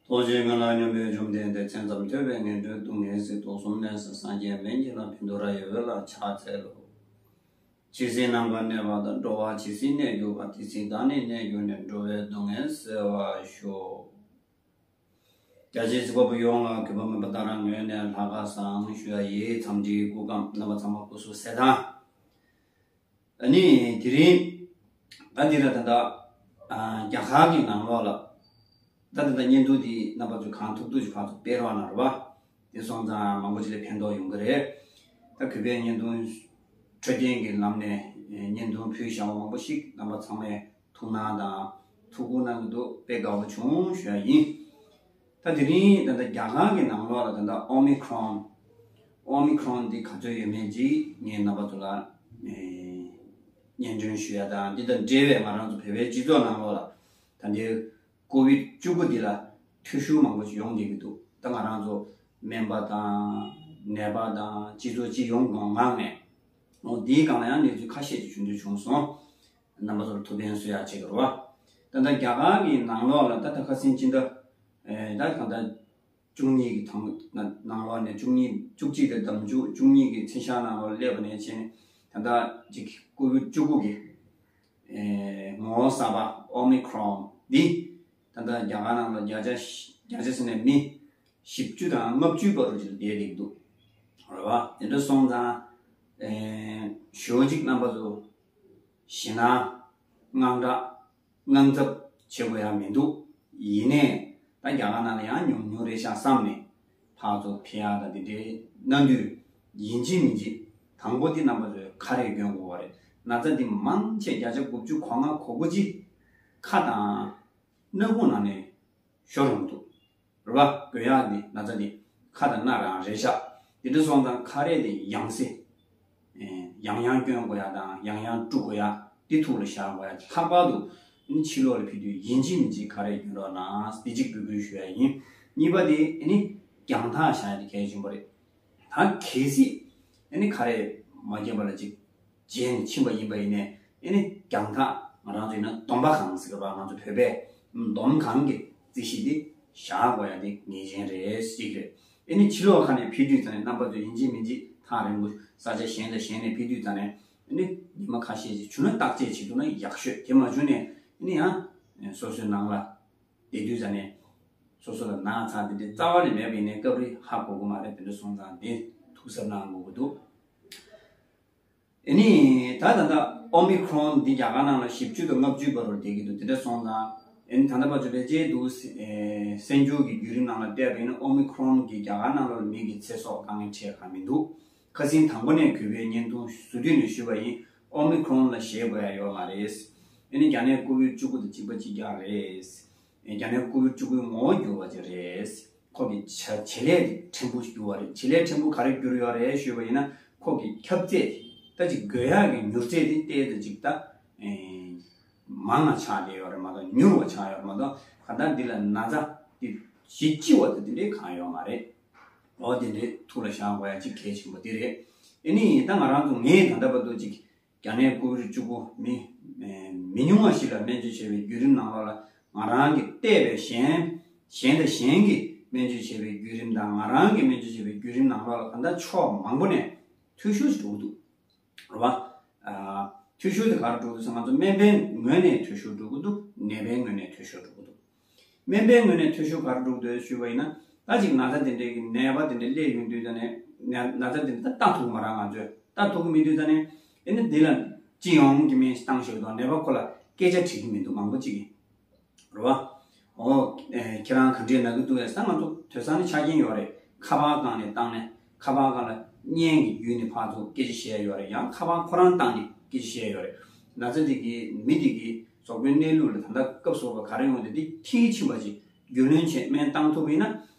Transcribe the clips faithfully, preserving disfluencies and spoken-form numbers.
ཐུགས་རྗེ་སྔོན་ལ་སྙོམས་པའི་བཅོམ་ལྡན་འདས། མཚན་ཙམ་ཐོས་པས་ངན་འགྲོའི་སྡུག་བསྔལ་སེལ། དུག་གསུམ་ནད་སེལ་སངས་རྒྱས་སྨན་གྱི་བླ། ཕན་དུ་རབ་ཡོན་ལ་ཕྱག་འཚལ་ལོ། ཇི་སྲིད་ནམ་མཁའ་གནས་པ་དང་། འགྲོ་བ་ཇི་སྲིད་གནས་གྱུར་པ། དེ་སྲིད་བདག་ནི་གནས་གྱུར་ནས། འགྲོ་བའི་སྡུག་བསྔལ་སེལ་བར་ཤོག། རྒྱ་ཆེའི་གཟིགས་པ་པོ་ཡོངས་ལ་གུས་པ་སྨོན་པ་དང་རང་ངོས་ནས་ལྷག་དཀར་བཟང་ཞུ་ཡ་ཡིན། འཚམས་འདྲིའི་སྐུ་ཁམས། རྣམ་པ་ཚང་མ་སྐུ་གཟུགས་གསལ་ཐང་། ཨ་ནི་དེ་རིང་ད་འདི་ལ་ད་ལྟ་ཨ་རྒྱ་གར་གྱི་ནང་ལོགས་ལ་ད་ད་ལྟ་བརྙན་ཐུང་འདི་རྣམ་པ་ཚོས་གང་ཐུབ་ཐུབ་ཀྱིས་ཕར་ཚུར་སྤེལ་རོགས་གནང་རོགས། དེ་སོང་ཙང་མང་པོ་ཅིག་ལ་ཕན་ཐོགས་ཡོང་གི་རེད། ད་གུས་པས་བརྙན་ཐུང་འཕྲོད་བསྟེན་གྱི་ལམ་ནས་བརྙན་ཐུང་ཕུལ་བཞག་པ་མང་པོ་ཞིག་རྣམ་པ་ཚང་མས་ཐུགས་སྣང་དང་ཐུགས་ཁུར་གནང་གི་འདུག་དཔེ་དགའ་པོ་བྱུང་ཞུ་ཡ་ཡིན། ད་དེ་རིང་ད་ལྟ་རྒྱ་གར་གྱི་ནང་ལོགས་ལ་ད་ལྟ་ཨོ་མི་ཁྲོན། ཨོ་མི་ཁྲོན་འདི་ག་ཚོད་ཡོད་མེད་ཅིག་ངས་རྣམ་པ་ཚོ་ལ་ཨེ་སྙན་སྒྲོན་ཞུ་ཡ་དང་། འདི་དང་འབྲེལ་བའི་ང་རང་ཚོ་བོད་པའི་སྤྱི་ཚོགས་ནང་ལོགས་ལ་ད་ལྟའི་ཀོ་བིད་བཅུ་དགུ་འདི་ལ་འཐུས་ཤོར་མང་པོ་ཞིག་ཡོང་བསྡད་ཀྱི་འདུག་ད་ང་རང་ཚོ་སྨན་པ་དང་ནད་པ་དང་སྤྱི་ཚོགས་སྤྱི་ཡོངས་ངང་ནས་འོ་འདིའི་སྒང་ལ་ཡང་གནས་ཚུལ་ཁ་ཤས་ཅིག་ཞུ་འདོད་བྱུང་སོང་། རྣམ་པ་ཚོར་ཐུགས་ཕན་གསོས་ཡ་བྱེད་དགོས་རེད་བ། ད་ལྟ་རྒྱ་གར་གྱི་ནང་ལོགས་ལ་ད་ལྟ་ཁ་སང་སྤྱི་ཟླ་ཨེ་ད་གང་ལྟར་བཅུ་གཉིས་ཀྱི་དང་ནང་ལོགས་ནས་བཅུ་གཉིས་བཅུ་གཅིག་དང་ཟླ་མཇུག་བཅུ་གཉིས་ཀྱི་མཚན་ཞག་ནང་ལོགས་སླེབས་པ་ནས་བྱས་ནས་ད་ལྟ་ཅིག་ཀོ་བིད་བཅུ་དགུ་གི་ཨེ་ངོ་བོ་གསར་པ་ཨོ་མི་ཁྲོན་འདི་ད་ལྟ་རྒྱ་གར་ནང་ལ་བརྒྱ་ཆ་བརྒྱ་ཆ་ཟེར་ནས་མི་བཞི་བཅུ་དང་ལྔ་བཅུའི་བར་དུ་ཅིག་བསྡད་བསྡད་ཀྱི་འདུག་རེད་བ། དེ་འདྲ་སོང་ཙང་ཨེ་ཞོ་གཅིག་རྣམ་པ་ཚོ་ཞེད་སྣང་དངངས་སྐྲག་དངངས་འཚབ་བྱེད་དགོས་ཡ་མི་འདུག་ཡིན་ནའི་ད་རྒྱ་གར་ནང་ལ་ཡང་ཉུང་ཉུང་རེད་ཤག་བསམ་ནས་ཕར་ཚུར་ཕེབས་ཡ་དང་དེ་འདྲའི་གནང་དུས་ཡིན་གཅིག་མིན་གཅིག་དང་པོ་འདི་རྣམ་པ་ཚོས་ཁ་རས་གྱོན་དགོས་པ་རེད། ན་ཚ་འདི་མང་ཆེ་བརྒྱ་ཆ་དགུ་བཅུ་གོ་ལྔ་གོ་དགུ་ཅིག་ཁ་དང་སྣ་ཁུག་ནང་ནས་ཤོར་ཡོང་འདུག་རེད་བ། འགོས་ཡག་འདི་ན་ཚ་འདི་ཁ་དང་སྣ་རང་རེད་ཤག་དེ་འདྲ་སོང་ཙང་ཁ་རས་དེ་ཡང་སེ་ཡང་ཡང་གྱོན་དགོས་ཡག་དང་ཡང་ཡང་དཀྲུག་དགོས་ཡག་འདི་ཐུགས་ལ་བཞག་དགོས་ཡག་ལྷག་པར་དུ་ཕྱི་ལོགས་ལ་ཕེབས་དུས་ཡིན་གཅིག་མིན་གཅིག་ཁ་རས་གྱོན་རོགས་གནང་། འདི་གཅིག་འབོད་སྐུལ་ཞུ་ཡག་ཡིན། གཉིས་པ་དེ་ཨ་ནི་རྒྱང་ཐག་བཞག་ཡག་དེ་གལ་ཆེན་པོ་རེད། ད་གལ་སྲིད་ཨ་ནི་ཁ་རས་མ་གྱོན་པ་ལ་ཅིག་རྗེས་ནས་ཕྱིན་པ་ཡིན་པ་ཡིན་ནའི་ཨ་ནི་རྒྱང་ཐག་ང་རང་ཚོ་ཡིན་ན་འདོམ་པ་གང་ཟེར་བ་ང་ཚོ་བོད་པས་འདོམ་གང་གི་རྩིས་གཞི་འདི་བཞག་དགོས་ཡ་འདི་ངེས་ཅན་རེད་ཅིག་རེད། ཨ་ནི་ཕྱི་ལོགས་ཁ་ནས་ཕེབས་དུས་ཙ་ནས་རྣམ་པ་ཚོ་ཡིན་གཅིག་མིན་གཅིག་ཐག་རིང་པོ་ས་ཆ་གཞན་དང་གཞན་ནས་ཕེབས་དུས་ཙ་ནས་ཨ་ནི་ཉི་མ་ཁ་ཤས་ཅིག་བྱུང་ན་བརྟག་དཔྱད་བྱེད་ཐུབ་ན་ཡག་ཤོས། དེ་མ་བྱུང་ནས་ཨ་ནི་ཡང་སོ་སོའི་ནང་ལ་བསྡད་དུས་ཙ་ནས་སོ་སོ་ལ་ན་ཚ་དེ་འདྲའི་རྩ་བ་ནས་མེད་པ་ཡིན་ནའི་སྐབས་རེ་ཧ་གོ་གི་མ་རེད། དེ་འདྲ་སོང་ཙང་དེ་ཐུགས་གཟབ་གནང་དགོས་ཀྱི་འདུག་ཨ་ནི་ད་ད་ལྟ་ཨོ་མི་ཁྲོན་འདི་རྒྱ་གར་ནང་ལ་བཞི་བཅུ་དང་ལྔ་བཅུའི་བར་དུ་བསྡད་ཀྱི་འདུག་དེ་འདྲ་སོང་ཙང་ཨ་ནི་ད་ལྟ་བར་དུ་ཕལ་ཆེར་འདུག་ཨེ་གསར་འགྱུར་གྱི་བརྒྱུད་རིམ་ནང་ལ་བལྟས་པ་ཡིན་ན་ཨོ་མི་ཁྲོན་གྱིས་རྒྱ་གར་ནང་ལ་མི་གི་ཚེ་སྲོག་དཀའ་ངལ་འཕྲད་ག་མི་འདུག་ཁ་སང་དང་པོ་ནས་གུས་པས་བརྙན་ཐུང་བཟོ་དུས་ནས་ཞུས་པ་ཡིན། ཨོ་མི་ཁྲོན་ལ་ཞེད་དགོས་ཡ་ཡོད་མ་རེད། ཨ་ནི་རྒྱ་ནད་ཀོ་བིད་བཅུ་དགུ་དང་གཅིག་པ་གཅིག་རྐྱང་རེད། རྒྱ་ནད་ཀོ་བིད་བཅུ་དགུའི་ངོ་བོ་འགྱུར་བ་ཅིག་རེད། ཁོ་གི་བྱ་བྱེད་ལས་ཕྲན་བུ་འགྱུར་བ་རེད། བྱེད་ལས་ཕྲན་བུ་ག་རེ་འགྱུར་ཡོད་རེད་ཞུས་པ་ཡིན་ན་ཁོ་གི་ཁྱབ་ཚད་དེ་ད་ཅིག་འགོས་ཡག་གི་མྱུར་ཚད་དེ་ཏོག་ཙམ་ཅིག་ད་ཨེ་མང་ང་ཆགས་བསྡད་ཡོད་རེད་མ་གཏོགས་མྱུར་བ་ཆགས་ཡོད་རེད་མ་གཏོགས་གང་ལྟར་འདི་ལ་ན་ཚ་དེ་ཞེ་ལྕི་བ་དེ་དེ་འདྲའི་གང་ཡོད་མ་རེད། འོ་དེ་འདྲའི་ཐུགས་ལ་བཞག་དགོས་ཡ་ཅིག་གལ་ཆེན་པོ་དེ་རེད། ཨ་ནི་ད་ང་རང་ཚོ་ངས་ད་ལྟ་བར་དུ་ཅིག་རྒྱ་ནད་ཀོ་བིད་བཅུ་དགུ་མི་མི་ཉུང་བ་ཞིག་ལ་སྨན་བཅོས་བྱས་པའི་བརྒྱུད་རིམ་ནང་ལོགས་ལ་ང་རང་གིས་བལྟས་པའི་གཞན་གཞན་དང་གཞན་གྱིས་སྨན་བཅོས་བྱས་པའི་བརྒྱུད་རིམ་དང་ང་རང་གིས་སྨན་བཅོས་བྱས་པའི་བརྒྱུད་རིམ་ནང་ལོགས་ལ་ད་ལྟ་ཕྱོགས་མང་པོ་ནས་འཐུས་ཤོར་ཞིག་འགྲོ་གི་འདུག་རེད་བ། ཨ་འཐུས་ཤོར་དེ་ག་རེ་འགྲོ་གི་འདུག་ཟེར་ན་ང་ཚོ་སྨན་པའི་ངོས་ནས་འཐུས་ཤོར་འགྲོ་གི་འདུག་ནད་པའི་ངོས་ནས་འཐུས་ཤོར་འགྲོ་གི་འདུག་སྨན་པའི་ངོས་ནས་འཐུས་ཤོར་ག་རེ་འགྲོ་གི་འདུག་ཞུས་པ་ཡིན་ན་ད་ཅིག་ན་ཚ་དེ་འདྲའི་གི་ནད་པ་དེ་འདྲ་སླེབས་ཡོང་དུས་ད་ནས་ན་ན་ཚ་དེ་འདྲ་ད་ལྟ་ཐུབ་མ་རེད། ང་ཚོས་ལྟ་ཐུབ་ཀྱི་མི་འདུག་ད་ནས་ཨེ་ནི་འདི་ལ་སྤྱི་ཡོངས་ཀྱི་སྨན་བཏང་ཤོག་དང་ནད་པ་ཁོ་ལ་སྐད་ཆ་དྲིས་ཀྱི་མི་འདུག་མང་པོ་ཅིག་གིས། རེད་བ། ཨོ། ཨེ་ཁྱེད་རང་ག་འདྲས་ན་གི་འདུག་ཟེར་ན་ང་ཚོ་དུས་སང་ནི་ཆ་རྐྱེན་ཡོད་རེད། ཁ་པར་སྒང་ནས་བཏང་ནས་ཁ་པར་སྒང་ལ་བརྙན་གྱི་བརྒྱུད་ནས་ཕར་ཚུར་སྐད་ཆ་བཤད་ཡོད་རེད། ཡང་ཁ་པར་ཁོ་རང་བཏང་ནས་སྐད་ཆ་བཤད་ཡོད་རེད། ན་ཚ་འདི་གི་མི་འདི་གི་གཟུགས་པོའི་གནས་ལུགས་ལ་ད་ལྟ་སྐབས་སུ་བབས་པ་ག་རེ་ཡོང་དེ་འདི་མཐིལ་ཕྱིན་པ་ཅིག་རྒྱུས་ལོན་བྱས་སྨན་བཏང་ཐུབ་པ་ཡིན་ན་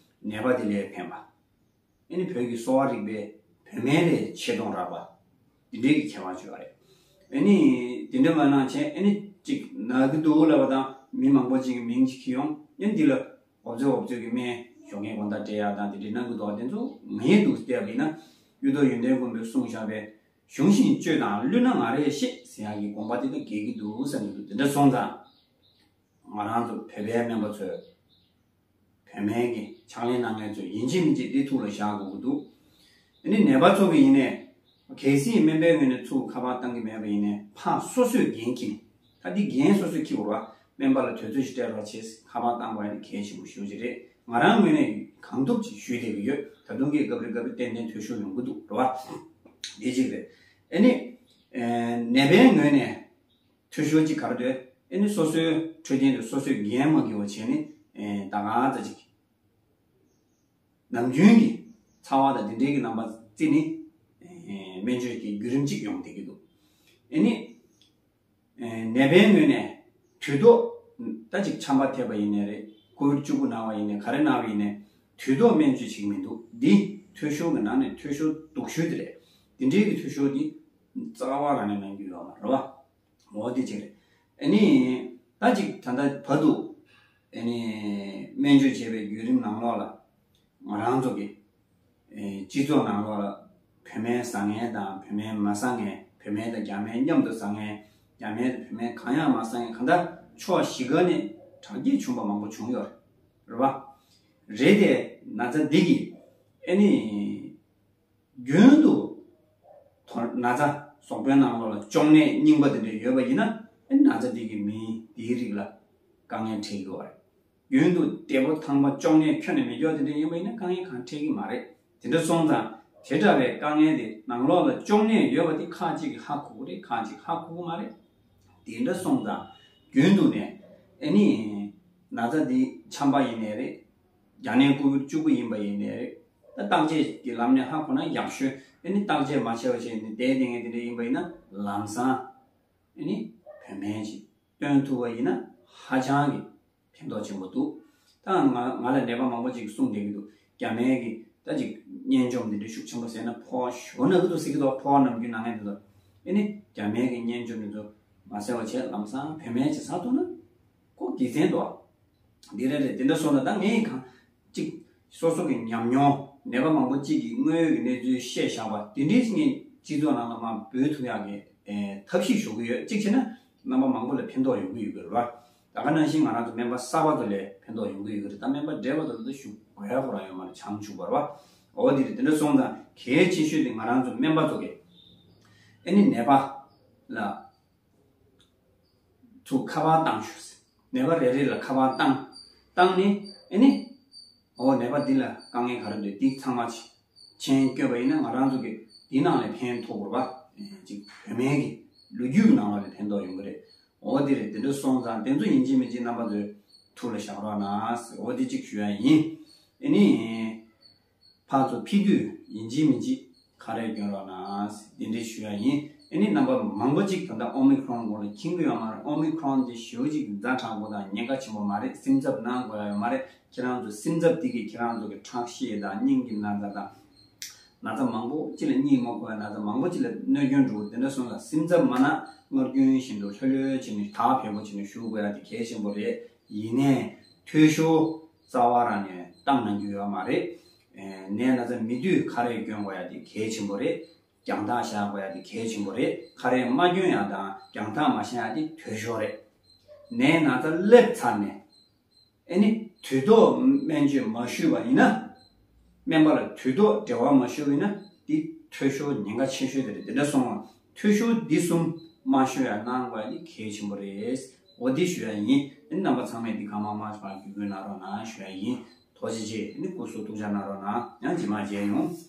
ནད་པ་དེ་ལ་ཕན་པ། ཨ་ནི་བོད་ཀྱི་གསོ་བ་རིག་པའི་བོད་སྨན་ལས་ཆེ་མཐོང་རག་པ། འདི་འདྲའི་གི་ཁྱད་པར་ཅིག་ཡོད་རེད། ཨ་ནི་དེ་འདྲ་མ་གནང་བྱས་ཨ་ནི་ཅིག་ན་གི་འདུག་ལབ་པ་དང་མི་མང་པོ་ཅིག་གི་མིང་ཅིག་ཁྱེར་ཡོང་། ཨ་ནི་འདི་ལ་འོབ་ཚོད་འོབ་ཚོད་ཀྱི་སྨན་ཞོགས་ཀས་དགོང་དག་སྤྲད་ཡག་དང་དེ་འདྲའི་གནང་གི་འདུག་དེ་ཚོ་ངས་འདུག་བལྟས་པ་ཡིན་ན་གཡུ་ཐོག་ཡོན་ཏན་མགོན་པོས་གསུངས་བཞག་པའི་གཞུང་བཞིན་སྤྱོད་དང་བསླུས་ན་ང་རས་ཤེས་ཟེར་ཡག་གི་དགོངས་པ་དེ་ད་འགལ་གྱི་འདུག་བསམ་གྱི་འདུག་དེ་འདྲ་སོང་ཙང་ང་རང་ཚོ་བོད་པའི་སྨན་པ་ཚོས། བོད་སྨན་གྱི་ཕྱག་ལས་གནང་མཁན་ཚོས་ཡིན་གཅིག་མིན་གཅིག་འདི་ཐུགས་ལ་བཞག་དགོས་ཀྱི་འདུག་ཨ་ནི་ནད་པ་ཚོ་གི་ཡིན་ནའི་གལ་སྲིད་སྨན་པའི་ངོས་ནས་ཚུར་ཁ་པར་བཏང་གི་མེད་པ་ཡིན་ནའི་ཕར་སོ་སོས་འགན་འཁྱེར་ནས། ད་འདི་འགན་སོ་སོས་འཁྱེར་དགོས་རེད་བ། སྨན་པ་ལ་དུས་ཚོད་ཅིག་སྤྲད་རོགས་བྱེད། ཁ་པར་བཏང་དགོས་ཡ་ནི་གལ་ཆེན་པོ་ཞེ་པོ་ཅིག་རེད། ང་རང་ངོས་ནས་གང་ཐུབ་ཅིག་ཞུས་བསྡད་ཀྱི་ཡོད། ད་དུང་གི་སྐབས་རེ་སྐབས་རེ་ཏན་ཏན་འཐུས་ཤོར་ཡོང་གི་འདུག་རེད་བ། འདི་གཅིག་རེད། ཨ་ནི་ཨེ་ནད་པའི་ངོས་ནས་འཐུས་ཤོར་ཅིག་ག་རེ་འདུག་ཨ་ནི་སོ་སོའི་འཕྲོད་བསྟེན་དུ་སོ་སོས་འགན་མ་འཁྱེར་བ་བྱས་ནས་ཨེ་ད་ག་ཚོད་ཅིག་ནམ་རྒྱུན་གྱི་ཚ་བ་དང་དེ་འདྲའི་གི་རྣམ་པ་བརྩིས་ནས་ཨེ་སྨན་བཅོས་ཀྱི་བརྒྱུད་རིམ་གཅིག་ཡོང་བསྡད་ཀྱི་འདུག་ཨ་ནི་ཨེ་ནད་པའི་ངོས་ནས་དུས་ཐོག་ད་ཅིག་ཆམ་པ་ཐེབས་པ་ཡིན་ནའི་རེད། ཀོ་བིད་བཅུ་དགུ་ན་བ་ཡིན་ནའི་ག་རེ་ན་བ་ཡིན་ནའི་དུས་ཐོག་སྨན་བཅོས་བྱེད་ཀྱི་མི་འདུག་འདི་འཐུས་ཤོར་གྱི་ནང་ནས་འཐུས་ཤོར་སྡུག་ཤོས་དེ་རེད། འདི་འདྲའི་གི་འཐུས་ཤོར་འདི་རྩ་བ་རང་ནས་གནང་རྒྱུ་ཡོད་མ་རེད་བ། འོ་དེ་གཅིག་རེད། ཨ་ནི་ད་ཅིག་ད་ལྟ་བར་དུ་ཨ་ནི་སྨན་བཅོས་བྱས་པའི་བརྒྱུད་རིམ་ནང་ལོགས་ལ་ང་རང་ཚོ་གི་ཨེ་སྤྱི་ཚོགས་ནང་ལོགས་ལ་བོད་སྨན་ཟ་མཁན་དང་བོད་སྨན་མ་ཟ་མཁན། བོད་སྨན་དང་རྒྱ་སྨན་མཉམ་དུ་ཟ་མཁན། རྒྱ་སྨན་དང་བོད་སྨན་གང་ཡང་མ་ཟ་མཁན། གང་ལྟར་ཕྱོགས་བཞི་ཀ་ནས་དྲག་སྐྱེད་བྱུང་བ་མང་པོ་བྱུང་ཡོད་རེད་བ། རེད་དེ་ན་ཚ་འདི་གིས་ཨ་ནི་རྒྱུན་དུ་ན་ཚ་གཟུགས་པོའི་ནང་ལོགས་ལ་གཅོང་ནད་རྙིང་པ་དེ་འདྲ་ཡོད་པ་ཡིན་ན། ཨ་ནི་ན་ཚ་འདི་གིས་མི་དེའི་རིགས་ལ་དཀའ་ངལ་འཕྲད་ཀྱི་ཡོད་རེད། རྒྱུན་དུ་འདས་པོ་ཐང་པ་གཅོང་ནད་ཁྱོན་ནས་མེད་ཀྱོག་དེ་འདྲ་ཡིན་པ་ཡིན་ན་དཀའ་ངལ་གང་འཕྲད་ཀྱི་མ་རེད། དེ་འདྲ་སོང་ཙང་དེ་འདྲ་བའི་དཀའ་ངལ་དེ་ནང་ལོགས་ལ་གཅོང་ནད་ཡོད་པ་དེ་ཁག་ཅིག་གིས་ཧ་གོ་གི་རེད། ཁག་ཅིག་ཧ་གོ་གི་མ་རེད། དེ་འདྲ་སོང་ཙང་རྒྱུན་དུ་ནས་ཨ་ནི་ན་ཚ་འདི་ཆམ་པ་ཡིན་ནའི་རེད། རྒྱ་ནད་ཀོ་བིད་བཅུ་དགུ་ཡིན་པ་ཡིན་ནའི་རེད། ད་བརྟག་དཔྱད་ཀྱི་ལམ་ནས་ཧ་གོ་ན་ཡག་ཤོས། ཨ་ནི་བརྟག་དཔྱད་མ་བྱས་པ་བྱས་ནས་བསྡད་བསྡད་མཁན་དེ་འདྲ་ཡིན་པ་ཡིན་ན་ལམ་སང་ཨ་ནི་བོད་སྨན་ཅིག་སྟོན་ཐུབ་པ་ཡིན་ན་ཧ་ཅང་གི་ཕན་ཐོགས་ཆེན་པོ་འདུག་ད་ང་ང་ལ་ནད་པ་མང་པོ་ཅིག་གསུངས་བསྡད་ཀྱི་འདུག་རྒྱ་སྨན་གྱི་ད་ཅིག་གཉན་འཇོམས་འདི་འདྲ་ཤུགས་ཆེན་པོ་ཟས་ན་ཕོ་བ་ཞོ་ན་གི་འདུག་ཟེར་གྱི་འདུག་ཕོ་བ་ནམ་རྒྱུན་ན་མཁན་འདི་འདུག་ཨ་ནི་རྒྱ་སྨན་གྱི་གཉན་འཇོམས་འདི་ཚོ་མ་ཟ་བ་བྱས་ལམ་སང་བོད་སྨན་ཅིག་ཟ་ཐུབ་ན་ཁོ་དགེ་མཚན་འདུག་འདི་རེད་རེད། དེ་འདྲ་སོང་ན་ད་ངས་གང་ཅིག་སོ་སོ་གི་ཉམས་མྱོང་། ནད་པ་མང་པོ་གཅིག་གིས་དངོས་ཡོད་ཀྱི་གནས་ཚུལ་བཤད་བཞག་པ་དེ་འདྲའི་ཅིག་ངས་སྤྱི་ཚོགས་ནང་ལ་མར་འབུལ་ཐུབ་ཡག་གི་ཨེ་ཐབས་ཤེས་ཞུ་གི་ཡོད། གཅིག་བྱས་ན་རྣམ་པ་མང་པོ་ལ་ཕན་ཐོགས་ཡོང་གི་ཡོད་གི་རེད་བ། ད་ག་ནང་བཞིན་ང་རང་ཚོ་སྨན་པ་གསར་པ་ཚོ་ལ་ཕན་ཐོགས་ཡོང་གི་ཡོད་གི་རེད། ད་སྨན་པ་བགྲེས་པ་ཚོ་ལ་ད་ཞུ་དགོས་ཡག་ཁོ་རང་ཡོད་མ་རེད། བྱང་ཆུབ་པ་རེད་བ། འོ་དེ་རེད། དེ་འདྲ་སོང་ཙང་གལ་ཆེ་ཤོས་དེ་ང་རང་ཚོ་སྨན་པ་ཚོ་གི་ཨེ་ནི་ནད་པ་ལ་ཚུར་ཁ་པར་བཏང་ཤོག་ཟེར། ནད་པ་རེ་རེ་ལ་ཁ་པར་བཏང་། བཏང་ནས་ཨེ་ནི། འོ་ནད་པ་འདི་ལ་དཀའ་ངལ་ག་རེ་འདུག་འདི་ཚང་མ་ཅིག་མཆན་བཀོད་པ་ཡིན་ན་ང་རང་ཚོ་གི་འདི་ནང་ལ་ཕན་ཐོགས་དགོས་པ། ཅིག་བོད་སྨན་གྱི་ལོ་རྒྱུས་ཀྱི་ནང་ལོགས་ལ་ཕན་ཐོགས་ཡོང་གི་རེད། འོ་དེ་རེད། དེ་འདྲ་སོང་ཙང་དེ་ཚོ་ཡིན་གཅིག་མིན་གཅིག་རྣམ་པ་ཚོའི་ཐུགས་ལ་བཞག་རོགས་གནང་། འོ་དེ་གཅིག་ཞུ་ཡ་ཡིན། ཨེ་ནི། ཕར་ཚུར་ཕེབས་དུས་ཡིན་གཅིག་མིན་གཅིག་ཁ་རས་གྱོན་རོགས་གནང་། འདི་འདྲ་ཞུ་ཡ་ཡིན། ཨེ་ནི་རྣམ་པ་མང་པོ་ཅིག་ད་ལྟ་ཨོ་མི་ཁྲོན་སྐོར་ལ་མཁྱེན་གྱི་ཡོད་མ་རེད། ཨོ་མི་ཁྲོན་འདི་ཞེ་པོ་ཅིག་ཛ་དྲག་པོ་དང་ཉེན་ཁ་ཆེན་པོ་མ་རེད། སེམས་འཚབ་གནང་དགོས་ཡ་ཡོད་མ་རེད། ཁྱེད་རང་ཚོ་སེམས་འཚབ་འདི་གིས་ཁྱེད་རང་ཚོ་གི་ཁྲག་ཤེད་དང་སྙིང་གི་ན་ཚ་དང་ན་ཚ་མང་པོ་ཅིག་ལ་གཉིད་མ་ཁུག་པའི་ན་ཚ་མང་པོ་ཅིག་ལ་གནོད་སྐྱོན་འགྲོ་གི། དེ་འདྲ་སོང་ཙང་སེམས་འཚབ་མ་གནང་། སྔར་རྒྱུན་བཞིན་དུ་ལྷོད་ལྷོད་བྱས་ནས་དར་བེ་བོ་བྱས་ནས་བཞུགས་དགོས་ཡ་དེ་གལ་ཆེན་པོ་རེད། ཡིན་ནའི་འཐུས་ཤོར་རྩ་བ་རང་ནས་བཏང་གནང་རྒྱུ་ཡོད་མ་རེད། ཨེ་ནད་ན་ཚ་མེད་དུས་ཁ་རས་གྱོན་དགོས་ཡ་དེ་གལ་ཆེན་པོ་རེད། རྒྱང་ཐག་བཞག་དགོས་ཡ་དེ་གལ་ཆེན་པོ་རེད། ཁ་རས་མ་གྱོན་ཡ་དང་རྒྱང་ཐག་མ་བཞག་ཡ་དེ་འཐུས་ཤོར་རེད། ནད་ན་ཚ་སླེབས་ཚར་ནས་ཨེ་ནི་དུས་ཐོག་སྨན་བཅོས་མ་ཞུས་པ་ཡིན་ན། སྨན་པ་ལ་དུས་ཐོག་འབྲེལ་བ་མ་ཞུས་པ་ཡིན་ན་དེ་འཐུས་ཤོར་ཉེན་ཁ་ཆེ་ཤོས་དེ་རེད། དེ་འདྲ་སོང་བ་འཐུས་ཤོར་འདི་གསུམ་མ་ཤོར་ཡ་གནང་དགོས་ཡ་དེ་གལ་ཆེན་པོ་རེད། འོ་འདི་ཞུ་ཡ་ཡིན། ཨེ་ནི་རྣམ་པ་ཚང་མས་འདི་གང་མང་མང་ཞིག་བརྒྱུད་སྐུལ་གནང་རོགས་གནང་ཞུ་ཡ་ཡིན། ཐུགས་རྗེ་ཆེ། ཨེ་ནི་སྐུ་གཟུགས་ཐུགས་ཅག་གནང་རོགས་གནང་། ཡང་རྗེས་མ་མཇལ་ཡོང་།